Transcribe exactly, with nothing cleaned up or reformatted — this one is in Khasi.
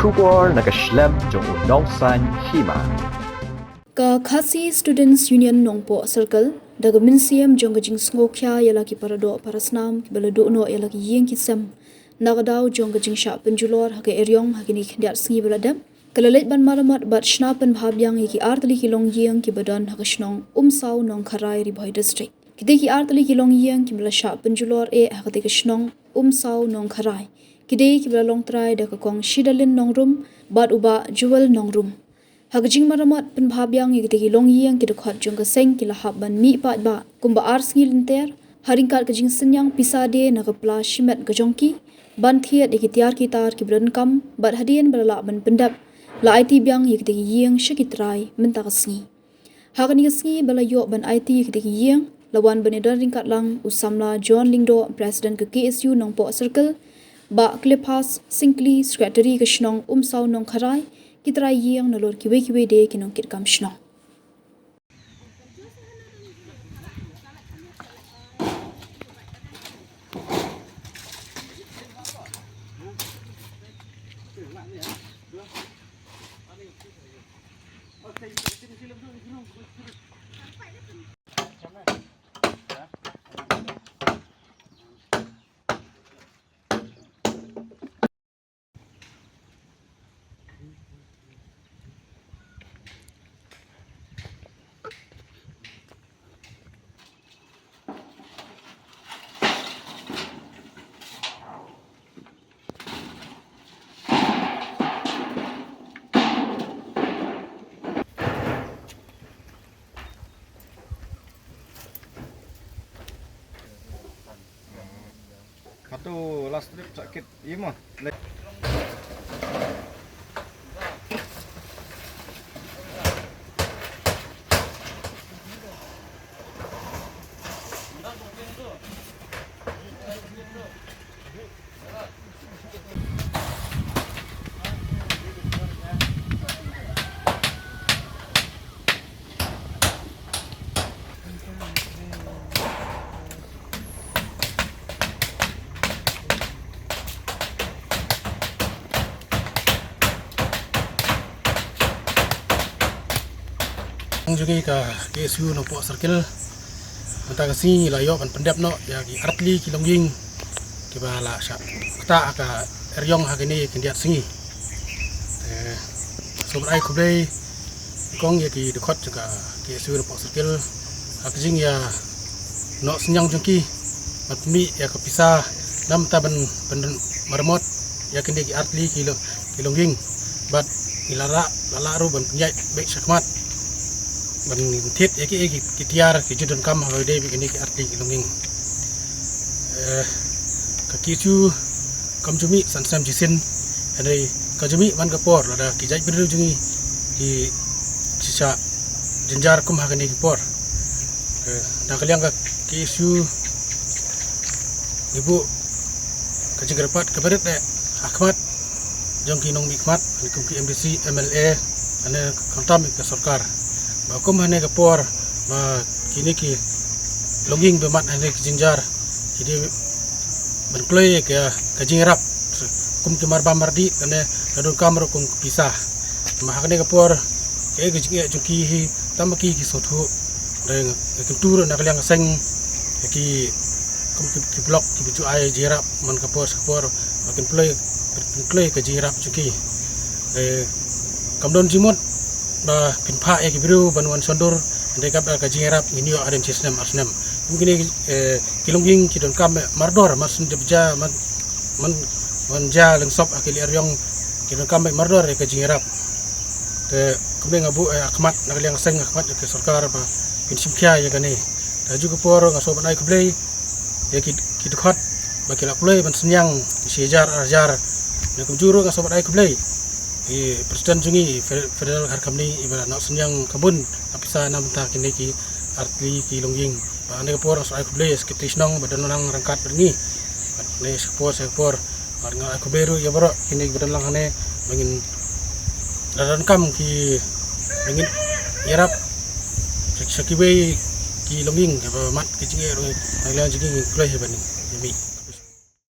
Khubor na ka shlem jong u nongsaiñ hima. Ka Khasi Students Union Nongpoh Circle, da ka mynsiem jong ka jingsngewkhia ïa la ki paradoh parasnam kiba la duh noh ïa la ki ïing ki sem na ka daw jong ka jingshah pynjulor ha ka eriong ha kine ki khyndiat sngi ba la dep, ka la leit ban maramot bad shna pynbha biang ïa ki artylli ki longïing kiba don ha ka shnong Umsaw Nongkharai, Ri Bhoi District. Kitei ki artylli ki longïing kiba la shah pynjulor eh ha katei ka shnong Umsaw Nongkharai, ki dei kiba la long trai da ka Kong Shidalin Nongrum bad u Bah Jewel Nongrum. Ha ka jingmaramot pynbha biang ïa kitei ki longïing, ki dkhot jong ka seng ki la hap ban mih paidbah kumba ar sngi lynter ha ryngkat ka jingsynñiang pisa de na ka pla shimet ka jong ki ban thied ïa ki tiar ki tar kiba donkam, bad hadien ba la lah ban pyndep, la aiti biang ïa kitei ki ïing sha ki trai mynta ka sngi. Ha kane ka sngi ba la ïoh ban aiti ïa kitei ki ïing, la wan ban ïadon ryngkat lang u samla John Lyngdoh, President ka K S U Nongpoh Circle, Bah Cleopas Syngkli, Secretary ka shnong Umsaw Nongkharai, ki trai ïing, nalor kiwei kiwei de ki nongkitkam shnong. Katu last trip sakit, iya mah. Jong ngi ka K S U Nongpoh Circle, mynta ka sngi la ïoh ban pyndep noh ïa ki artylli ki longïing kiba la shah ktah ha ka eriong ha kine ki khyndiat sngi. Te sngewbha ban ai khublei kong ïa ki dkhot jong ka K S U Nongpoh Circle ha ka jingïa noh synñiang jong ki ban pynmih ïa ka pisa namar ban, ban maramot ïa kine ki artylli ki long, ki longïing. Bad ngi la lah, la lah ruh ban pynïaid beit shakhmat ban thied ïa ki, ïa ki, ki tiar ki ju donkam ha kaba ïadei bad kine ki artylli ki longïing. Eh, ka K S U kam ju mih san snem shisien, hynrei ka ju mih man ka por lada ki jaitbynriew jong ngi ki shisha jynjar kum ha kine ki por. Eh, na ka liang ka K S U ngi buh ka jingkyrpad kaba rit eh ha khmat jong ki nongmihkhmat, kum ki M D C, M L A, lane khamtam ka sorkar, ba kum hane ka por ba kine ki longïing ba mad hane ki jynjar ki dei ban kloi ka, ka jingïarap kum ki marbam mardih, lane ka donkam ruh kum ka pisa. Namar ha kane ka por kaei ka jingeh jong ki hi, tang ma ki ki sngewthuh. Hynrei nga kyntu ruh na ka liang ka seng ïa ki kum ki, ki block kiba ju ai jingïarap man ka por sha ka por ba kin kloi, kin kloi ka jingïarap jong ki. Eh, kam don jingmut ba phin phah ïa ki briew ban wan shondur, hynrei katba ka jingïarap ngin ïoh hadien shi snem ar snem. Kum kine, eh, ki longïing ki donkam eh mardor, mar shen dep jia, man, man, man jia lyngsop ha ki lyer eriong, ki donkam eh mardor ïa ka jingïarap. Te kumne nga buh eh ha khmat na ka liang ka seng, ha khmat ka sorkar ba phin shim khia ïa kane. Te ha ju ka por nga sngewbha ban ai khublei ïa ki, ki dkhot ba ki la kloi ban synñiang ki shi hajar ar hajar. Ne kumjuh ruh nga sngewbha ban ai khublei ïa i President jong ngi, Fe-, Federal Harkamni, iba la noh synñiang ka bun ka pisa na bynta kine ki artylli ki longïing. Bad ha kane ka por nga sngewbha ai khublei ïa Secretary Shnong ba don lang ryngkat bad ngi. Bad ne sha ka por sha ka por. Bad nga ai khublei ruh ïa baroh kine kiba don lang hangne ba ngin la donkam ki, ba ngin ïarap sha, sha kiwei ki longïing kiba mad ki jingeh ruh, na ka liang jong ngi ngin kloi hi ban ïa mih.